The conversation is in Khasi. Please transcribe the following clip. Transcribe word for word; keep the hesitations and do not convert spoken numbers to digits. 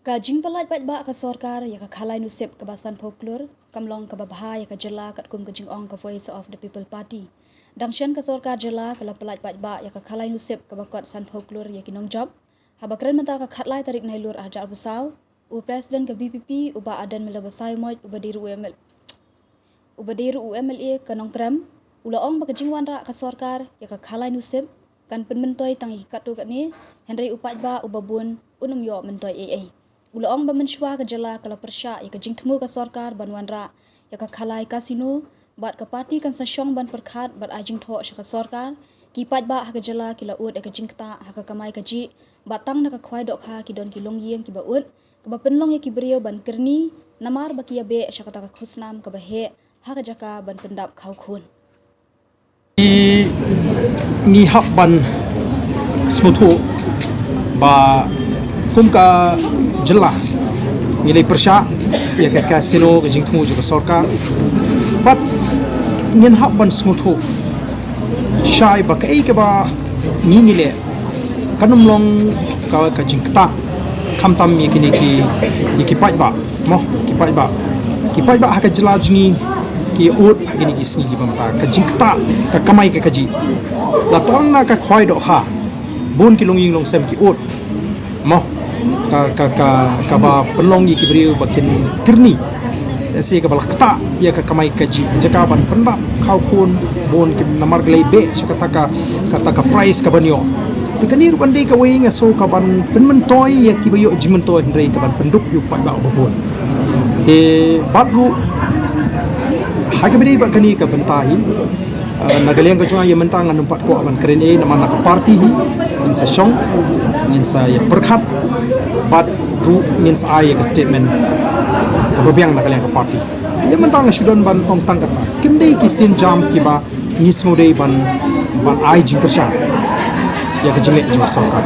Ka jingpyllait paidbah ka sorkar ïa ka Khalai Nusip kaba sanphew klur kam long kaba bha ïa ka jylla, katkum ka jingong ka Voice of the People Party. Dang shen ka sorkar jylla ka la pyllait paidbah ïa ka Khalai Nusip kaba kot sanphew klur ïa ki nongjop. Haba kren mynta ka khatlai tarik Nailur arhajar arphew saw, u President ka V P P, u Bah Ardent Miller Basaiawmoit, uba dei ruh u M L A, uba dei ruh u M L A ka Nongkrem, u la ong ba ka jingwanrah ka sorkar ïa ka Khalai Nusip kan pynmyntoi tang ïa ki katto katne, hynrei u paidbah uba bun un ym ïoh myntoi ei ei. U la ong ba mynshuwa ka jylla ka la pyrshah ïa ka jingthmu ka sorkar ban wanrah ïa ka Khalai Casino, bad ka party kan sa shong ban pyrkhat bad ai jingthoh sha ka sorkar. Ki paidbah ha ka jylla ki la ud ïa ka jingktah ha ka kamai kajih, bad tang na ka khwai dohkha ki don ki longïing kiba ud, kaba pynlong ïa ki briew ban kyrni namar ba ki ïa beh sha kata ka khusnam kaba heh ha ka jaka ban pyndap khawkhun. Ngi, ngi hap ban sngewthuh ba kum ka jylla ngi la pyrshah ïa ka casino, ka jingthmu jong ka sorkar. Bad ngin hap ban sngewthuh shai ba kaei kaba ngi ngi leh kan ym long ka, ka jingktah khamtam ïa kine ki, ïa ki paidbah, mo, ki paidbah. Ki paidbah ha ka jylla jong ngi ki ud ha kine ki sngi kiba mynta. Ka jingktah, ka kamai ka kajih. La tang na ka khwai dohkha, bun ki longïing longsem ki ud, mo. Ka, ka, ka, kaba pynlong ïa ki briew ba kin kyrni. Ïa si kaba la ktah ïa ka kamai kajih, jaka ban pyndap khawkhun, bun ki namar ki la beh sha kata ka, kata ka prize kaban ïoh. Te kane ruh kan dei kawei nga sngew kaban pynmyntoi ïa kiba ïoh jingmyntoi, hynrei kaban pynduk ïa u paidbah uba bun. Te bad ruh ha kaba dei bad kane ka bynta hi, eh, na ka liang ka jong nga ïa mynta ngan ym pat kwah ban kren ei namar na ka party hi ngin sa shong, ngin sa ïa pyrkhat, bad ruh ngin sa ai ïa ka statement kaba biang na ka liang ka party. Ïa mynta nga shu don ban ong tang kata, kim dei ki sienjam kiba ngi sngew dei ban, ban ai jingkyrshan ïa ka jingleh jong ka sorkar.